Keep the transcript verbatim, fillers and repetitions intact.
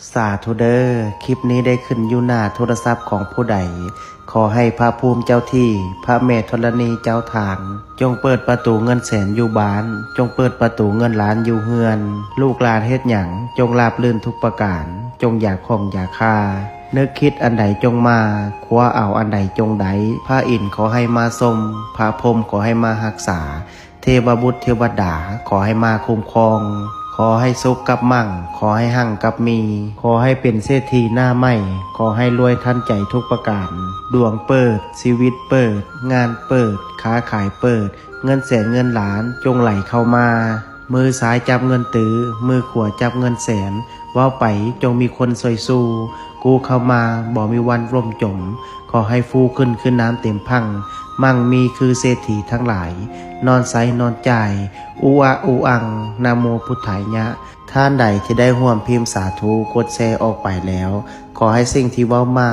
สาธุเด้อ คลิปนี้ได้ขึ้นอยู่หน้าโทรศัพท์ของผู้ใด ขอให้พระภูมิเจ้าที่ พระแม่ธรณีเจ้าทาง จงเปิดประตูเงินแสนอยู่บ้าน จงเปิดประตูเงินล้านอยู่เฮือน ลูกหลานเฮ็ดหยัง จงราบรื่นทุกประการ จงอย่าข้องอย่าคา นึกคิดอันใดจงมา คว้าเอาอันใดจงได้ พระอินทร์ขอให้มาทรง พระพรหมขอให้มารักษา เทวบุตรเทวดาขอให้มาคุ้มครอง ขอให้สุขกับมั่ง ขอให้หั่งกับมี ขอให้เป็นเศรษฐีหน้าใหม่ ขอให้รวยทันใจทุกประการ ดวงเปิด ชีวิตเปิด งานเปิด ค้าขายเปิด เงินแสนเงินล้านจงไหลเข้ามา มือซ้ายจับเงินตื้อ มือขวาจับเงินแสน เว้าไปจงมีคนซอยสู้ กู้เข้ามาบ่มีวันล่มจม ขอให้ฟูขึ้นคือน้ำเต็มพัง มั่งมีคือเศรษฐีทั้งหลาย นอนใสนอนจ่าย อุอะอุอัง นะโมพุทธายะ ท่านใดที่ได้ร่วมพิมพ์สาธุ กดแชร์ออกไปแล้ว ขอให้สิ่งที่เว้ามา